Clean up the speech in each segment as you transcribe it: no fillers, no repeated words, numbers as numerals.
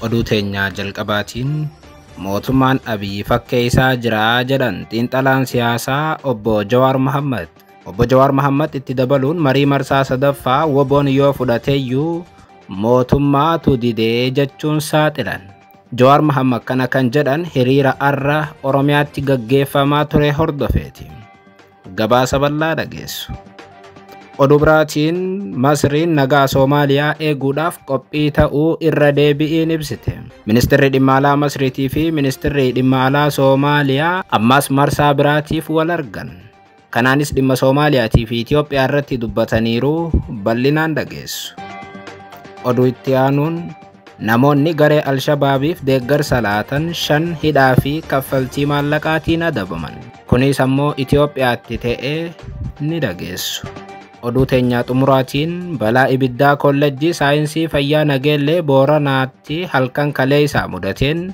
Oduu teenyaa jalqabaatiin mootummaan Abiyyi fakkeessaa jira jedhan xiinxalaan siyaasaa obbo Jawaar Mohammad. Obbo Jawaar Mohammad itti dabaluun marii marsaa sadaffaa WBO'n yoo fudhateeyyuu mootummaatu didee jechuun saaxilan. Jawaar Mohammad kana kan jedhan hiriira arra Oromiyaatti gaggeeffamaa ture hordofeeti. Gabaasa bal'aa dhageessu. Oduu biraatiin Masriin nagaa Soomaaliyaa eeguudhaaf qophii ta'uu irra deebi'iin ibsite. Ministeerri dhimma alaa Masriitii fi ministeerri dhimma alaa Soomaaliyaa ammas marsaa biraatiif wal argan. Kanaanis dhimma Soomaaliyaatii fi Itoophiyaa irratti dubbataniiru bal'inaan dhageessu. Oduu itti aanuun namoonni garee Alshabaabiif deeggarsa laatan 5 hidhaa fi kaffaltii maallaqaatiin adabaman. Kunis ammoo Itoophiyaatti ta'ee ni dhageessu. Oduu teenyaa xumuraatiin balaa ibiddaa kollejjii saayinsii fayyaa Nageellee Booranaatti halkan kalee isaa mudateen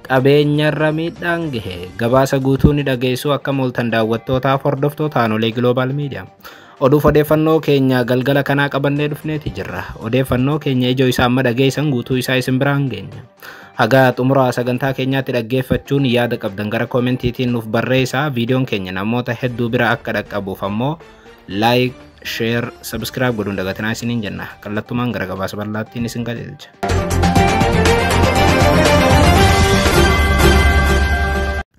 qabeenyarra miidhaan gahe. Gabaasa guutuu ni dhageessu akka mooltan daawwattootaaf hordoftoota Aanolee Global Media. Oduuf odeeffannoo keenya galgala kanaa qabannee dhufneeti jirra. Odeeffannoo keenya ijoo isaa amma dhageessan guutuu isaa isin biraan geenya. Haga xumuraa sagantaa keenyaatti dhaggeeffachuun yaada qabdan gara koomentiitiin nuuf barreessaa. Viidiyoon keenya namoota hedduu bira akka dhaqqabuuf ammoo like, share, subscribe godhuun dagatinaa isiniin jenna. Kallattumaan gara gabaasa bal'aattiin isin qajeelcha.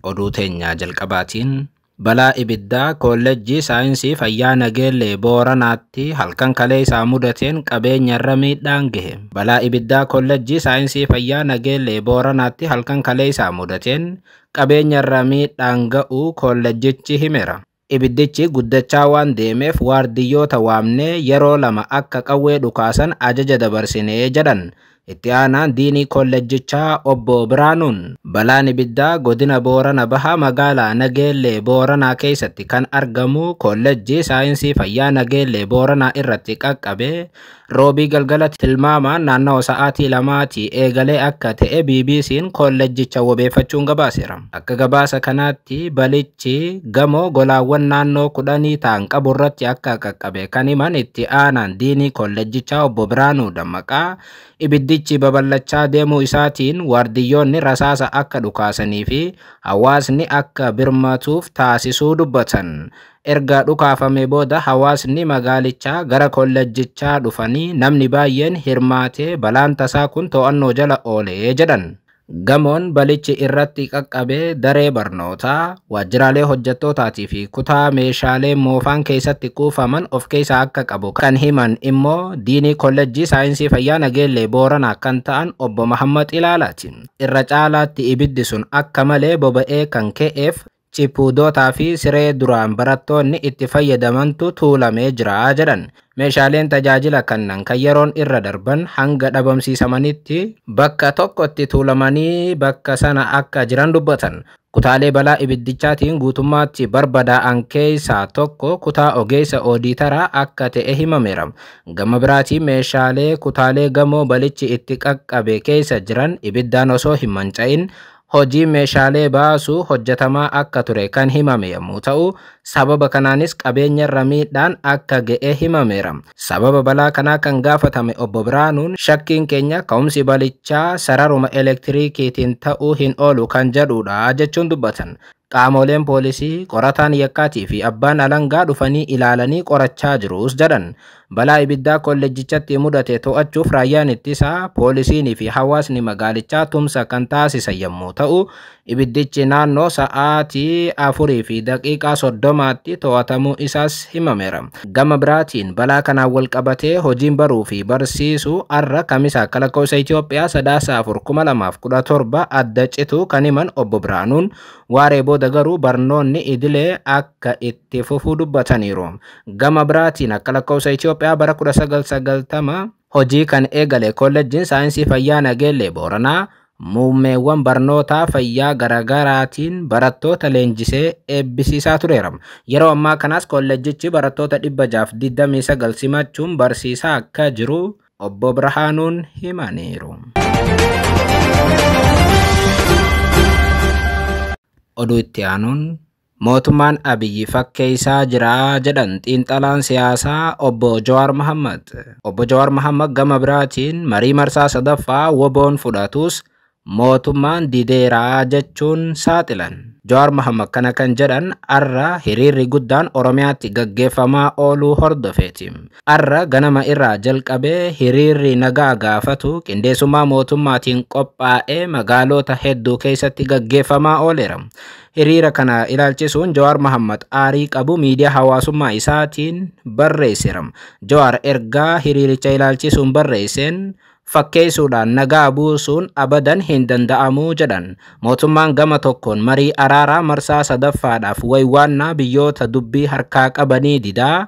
Oduu teenyaa jalqabaatiin balaa ibiddaa kollejjii saayinsii fayyaa Nageellee Booranaatti halkan kalee isaa mudateen qabeenyarra miidhaan gahe. Balaa ibiddaa kollejjii saayinsii fayyaa Nageellee Booranaatti halkan kalee isaa mudateen qabeenyarra miidhaan ga'uu kollejjichi himeera. Ibiddichi guddachaa waan deemeef waardiyyoota waamnee yeroo 2 akka qawwee dhukaasan ajaja dabarsinee jedhan. Itti aanaan diinii kollejjichaa obbo Biraanuun balaan ibiddaa godina Boorana Bahaa magaalaa Nageellee Booranaa keessatti kan argamu kollejjii saayinsii fayyaa Nageellee Booranaa irratti qaqqabee roobii galgala tilmaamaan naannoo sa'aatii 2 eegalee akka ta'e BBC'n kollejjicha wabeeffachuun gabaaseera. Akka gabaasa kanaatti balichi gamoo golaawwan naannoo 10 ta'an qabu irratti akka qaqqabe kan himan itti aanaan diinii kollejjichaa obbo Biraanuu Dammaqaa ibiddichi babal'achaa deemuu isaatiin waardiyyoonni rasaasa akka dhukaasanii fi hawaasni akka birmatuuf taasisuu dubbatan. Erga dhukaafame booda hawaasni magaalichaa gara kollejjichaa dhufanii namni baay'een hirmaatee balaan tasaa kun to'annoo jala oolee jedhan. Gamoon balichi irratti qaqqabee daree barnootaa, waajjiraalee hojjettootaatii fi kutaa meeshaalee moofaan keessatti kuufaman of keessaa akka qabu kan himan immoo diinii kollejjii saayinsii fayyaa Nageellee Booranaa kan ta'an obbo Mahammad Ilaalaati. Irra caalaatti ibiddi sun akka malee boba'ee kan ka'eef chipuudootaa fi siree duraan barattoonni itti fayyadamantu tuulamee jira jedhan. Meeshaaleen tajaajila kannan kan yeroon irra darban hanga dhabamsiisamanitti bakka tokkotti tuulamanii bakka sana akka jiran dubbatan. Kutaalee balaa ibiddichaatiin guutummaatti barbadaa'an keessaa tokko kutaa ogeessa oodiitaraa akka ta'e himameera. Gama biraatiin meeshaalee kutaalee gamoo balichi itti qaqqabe keessa jiran ibiddaan osoo hin manca'in hojii meeshaalee baasuu hojjetamaa akka ture kan himame yommuu ta'u, sababa kanaanis qabeenyarra miidhaan akka ga'e himameera. Sababa balaa kanaa kan gaafatame obbo Biraanuun shakkiin keenya ka'umsi balichaa sararuma elektiriikiitiin ta'uu hin oolu kan jedhudha jechuun dubbatan. Qaamoleen poolisii, qorataan yakkaatii fi abbaan alangaa dhufanii ilaalanii qorachaa jirus jedhan. Balaa ibiddaa kollejjichatti mudate to'achuuf raayyaan ittisaa, poolisiinii fi hawaasni magaalichaa tumsa kan taasisan yommuu ta'u, ibiddichi naannoo sa'aatii 4:30 to'atamuu isaas himameera. Gama biraatiin balaa kanaan wal qabatee hojiin baruu fi barsiisuu arra Kamisa akka lakkoofsa Itoophiyaa 4 2017 adda cituu kan himan obbo Biraanuun waaree booda garuu barnoonni idilee akka itti fufuu dubbataniiru. Gama biraatiin akka lakkoofsa Itoophiyaa bara 1990 hojii kan eegale kollejjiin saayinsii fayyaa Nageellee Booranaa muummeewwan barnootaa fayyaa garaagaraatiin barattoota leenjisee eebbisiisaa tureera. Yeroo ammaa kanaas kollejjichi barattoota 629 simachuun barsiisaa akka jiru obbo Birhaanuun himaniiru. Oduu itti aanuun Mootummaan Abiyyi fakkeessaa jira jedhan xiinxalaan siyaasaa obbo Jawaar Mohammad. Obbo Jawaar Mohammad gama biraatiin marii marsaa sadaffaa WBO'n fudhatus mootummaan dideeraa jechuun saaxilan. Jawaar Mohammad kana kan jedhan arra hiriirri guddaan Oromiyaatti gaggeeffamaa ooluu hordofeeti. Arra ganama irraa jalqabee hiriirri nagaa gaafatu qindeessummaa mootummaatiin qophaa'ee magaalota hedduu keessatti gaggeeffamaa ooleera. Hiriira kana ilaalchisuun Jawaar Mohammad aarii qabu miidiyaa hawaasummaa isaatiin barreesseera. Jawaar ergaa hiriiricha ilaalchisuun barreesseen fakkeessuudhaan nagaa buusuun abadan hin danda'amuu jedhan. Mootummaan gama tokkoon marii araaraa marsaa sadaffaadhaaf waywaannaa biyyoota dubbii harkaa qabanii didaa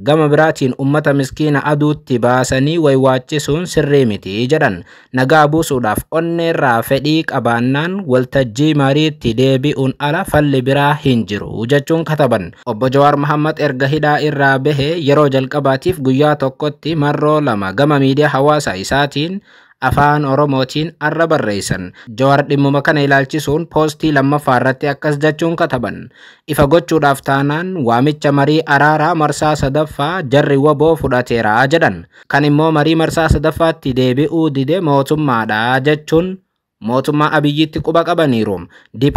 gama biraatiin ummata miskiina aduutti baasanii waywaachisuun sirrii miti jedhan. Nagaa buusuudhaaf onneerraa fedhii qabaannaan waltajjii mariitti deebi'uun ala falli biraa hin jiru jechuun kataban. Obbo Jawaar Mohammad erga hidhaa irraa bahe yeroo jalqabaatiif guyyaa tokkotti marroo lama gama miidiyaa hawaasaa isaatiin afaan Oromootiin arra barreessan. Jawaar dhimmuma kana ilaalchisuun poostii lammaffaa irratti akkas jechuun kataban. Ifa gochuudhaaf taanaan waamicha marii araaraa marsaa sadaffaa jarri WBO fudhateera jedhan. Kan immoo marii marsaa sadaffaatti deebi'uu dide mootummaadha jechuun mootummaa Abiyyitti quba qabaniiru.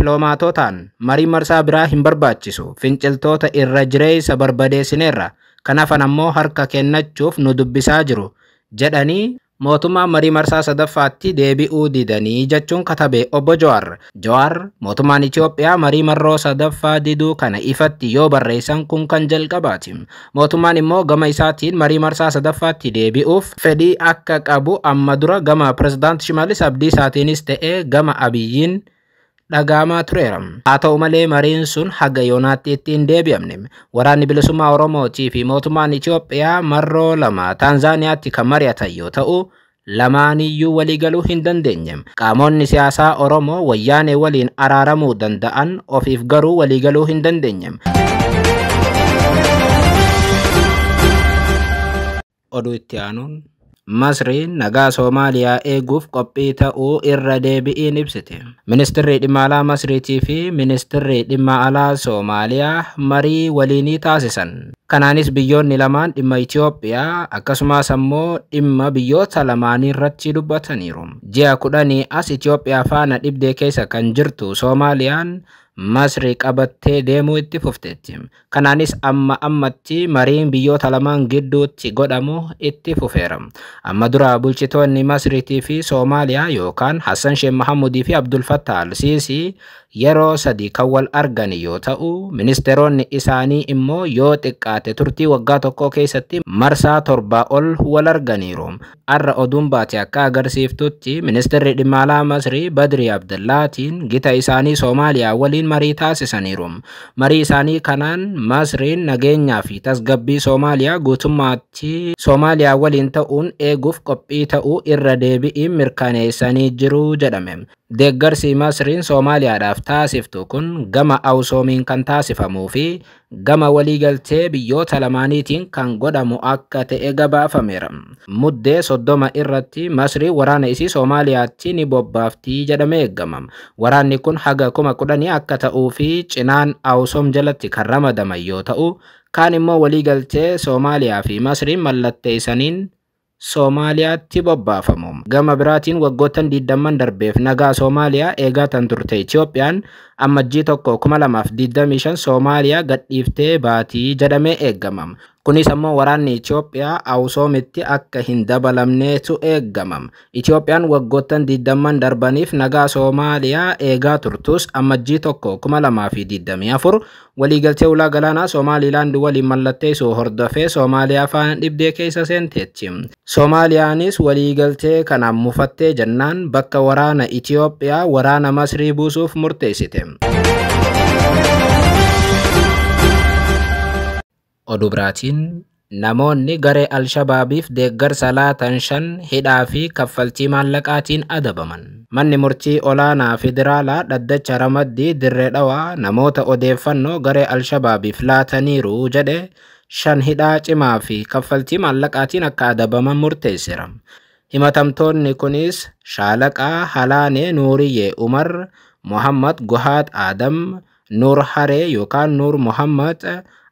Dippiloomaatotaan marii marsaa biraa hin barbaachisu. Finciltoota irra jireessa barbadeessineerra. Kanaafan ammoo harka kennachuuf nu dubbisaa jiru jedhanii mootummaan marii marsaa sadaffaatti deebi'uu didanii jechuun katabe obbo Jawaar. Jawaar mootummaan Itoophiyaa marii marroo sadaffaa diduu kana ifatti yoo barreessan kun kan jalqabaati. Mootummaan immoo gama isaatiin marii marsaa sadaffaatti deebi'uuf fedhii akka qabu amma dura gama pirezidaant Shimallis Abdiisaatiinis ta'ee gama Abiyyiin dhagaamaa tureera. Haa ta'u malee mariin sun haga yoonaatti itti hin deebi'amne. Waraanni bilisummaa Oromootii fi mootummaan Itoophiyaa marroo lama Taanzaaniyaatti kan mari'atan yoo ta'u lamaaniyyuu waliigaluu hin dandeenye. Qaamonni siyaasaa Oromoo wayyaanee waliin araaramuu danda'an ofiif garuu waliigaluu hin dandeenye. Oduu itti aanuun Masriin nagaa Soomaaliyaa eeguuf qophii ta'uu irra deebi'iin ibsite. Ministirri dhimma alaa Masriitii fi Ministirri dhimma alaa Soomaaliyaa marii waliinii taasisan. Kanaanis biyyoonni lamaan dhimma Itoophiyaa akkasumas ammoo dhimma biyyoota lamaanii irratti dubbataniiru. Ji'a 10 as Itoophiyaa faana dhibdee keessa kan jirtu Soomaaliyaan Masri qabattee deemuu itti fufteetti. Kanaanis amma ammatti mariin biyyoota lamaan gidduutti godhamu itti fufeera. Amma dura bulchitoonni Masriitii fi Soomaaliyaa yookaan Hassan Sheikh Mahamudii fi Abdul Fattah al-Siisii yeroo sadi kan wal argan yoo ta'u, ministeeronni isaanii immoo yoo xiqqaate turtii waggaa tokko keessatti marsaa 7 ol wal arganiiru. Arra oduun baate akka agarsiiftutti ministeerri dhimma alaa Masrii Badri Abdullaatiin gita isaanii Soomaaliyaa waliin marii taasisaniiru. Marii isaanii kanaan Masriin nageenyaa fi tasgabbii Soomaaliyaa guutummaatti Soomaaliyaa waliin ta'uun eeguuf qophii ta'uu irra deebi'iin mirkaneessanii jiru jedhame. Deeggarsi Masriin Soomaaliyaadhaaf taasiftu kun gama awsoomiin kan taasifamuu fi gama waliigaltee biyyoota lamaaniitiin kan godhamu akka ta'e gabaafameera. Muddee 30 irratti Masrii waraana isii Soomaaliyaatti ni bobbaaftii jedhamee eegama. Waraanni kun haga 10,000 akka ta'uu fi cinaan awsoom jalatti kan ramadaman yoo ta'u, kaan immoo waliigaltee Soomaaliyaa fi Masriin mallatteessaniin Soomaaliyaatti bobbaafamu. Gama biraatiin waggoottan 20 darbeef nagaa Soomaaliyaa eegaa tan turte Itoophiyaan ammajjii 1 2025 Soomaaliyaa gadhiiftee baatii jedhamee eegama. Kunis ammoo waraanni Itoophiyaa awsoomitti akka hin dabalamneetu eegama. Itoophiyaan waggoottan 20 darbaniif nagaa Soomaaliyaa eegaa turtus ammajjii 1 2024 waliigaltee ulaa galaanaa Somaalilaand waliin mallatteessuu hordofee Soomaaliyaa faana dhibdee keessa seenteetti. Soomaaliyaanis waliigaltee kanaan mufattee jennaan bakka waraana Itoophiyaa waraana Masrii buusuuf murteessite. Oduu biraatiin namoonni garee Alshabaabiif deeggarsa laatan 5 hidhaa fi kaffaltii maallaqaatiin adabaman. Manni murtii olaanaa federaalaa dhaddacha ramaddii dirree dhawaa namoota odeeffannoo garee Alshabaabiif laataniiru jedhe 5 hidhaa cimaa fi kaffaltii maallaqaatiin akka adabaman murteesseera. Himatamtoonni kunis Shaalaqaa Halaanee Nuuriyyee Umar, Muhammad Guhaad Adam, Nuur Haree yookaan Nuur Muhammad,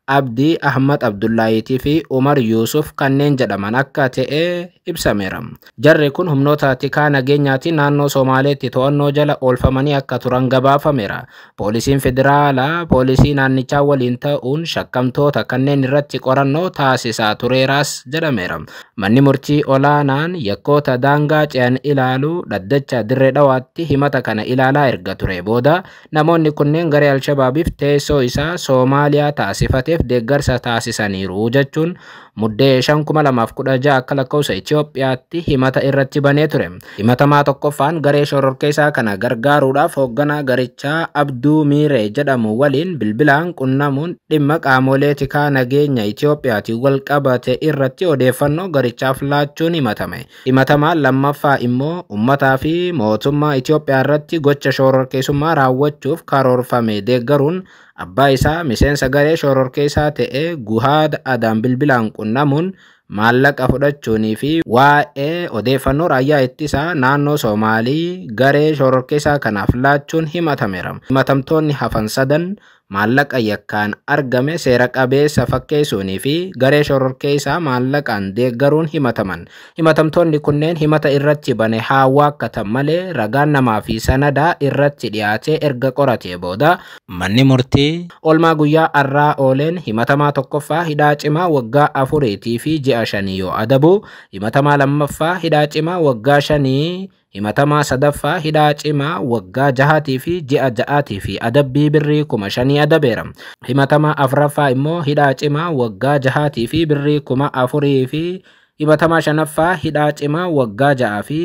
Abdii Ahmad Abdullaahiitii fi Umar Yuusuf kanneen jedhaman akka ta'e ibsameera. Jarri kun humnoota tikaa nageenyaatiin naannoo Somaaleetti to'annoo jala oolfamanii akka turan gabaafameera. Poolisiin federaalaa poolisii naannichaa waliin ta'uun shakkamtoota kanneen irratti qorannoo taasisaa tureeraas jedhameera. Manni murtii olaanaan yakkoota daangaa ce'an ilaalu dhaddacha Dirree Dhawaatti himata kana ilaalaa erga ture booda namoonni kunneen garee Alshabaabiif teessoo isaa Soomaaliyaa taasifateef deeggarsa taasisaniiru jechuun Muddee 5,2016 akka lakkoofsa Itoophiyaatti himata irratti banee ture. Himatamaa tokkoffaan garee shororkeessaa kana gargaaruudhaaf hoogganaa garichaa Abduu Miiree jedhamu waliin bilbilaan qunnamuun dhimma qaamolee tikaa nageenya Itoophiyaatiin wal qabate irratti odeeffannoo garichaaf laachuun himatame. Himatamaan lammaffaa immoo uummataa fi mootummaa Itoophiyaa irratti gocha shororkeessummaa raawwachuuf karoorfame deeggaruun abbaa isaa miseensa garee shororkeessaa ta'e Guhaad Adam bilbilaan qunnamuun maallaqa fudhachuunii fi waa'ee odeeffannoo raayyaa ittisaa naannoo Soomaalii garee shororkeessaa kanaaf laachuun himatameera. Himatamtoonni hafan sadan maallaqa yakkaan argame seera qabeessa fakkeessuunii fi garee shororkeessaa maallaqaan deeggaruun himataman. Himatamtoonni kunneen himata irratti bane haa waakkatan malee ragaan namaa fi sanadaa irratti dhiyaatee erga qoratee booda manni murtii oolmaa guyyaa arraa ooleen himatamaa tokkoffaa hidhaa cimaa waggaa 4 fi ji'a 5 yoo adabu, himatamaa lammaffaa hidhaa cimaa waggaa 5, himatamaa sadaffaa hidhaa cimaa waggaa 6 fi ji'a 6 fi adabbii birrii 5,000 adabeera. Himatamaa afraffaa immoo hidhaa cimaa waggaa 6 fi birrii 4,000 fi himatamaa shanaffaa hidhaa cimaa waggaa 6 fi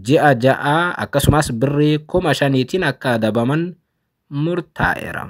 ji'a 6 akkasumas birrii 5,000 akka adabaman murtaa'eera.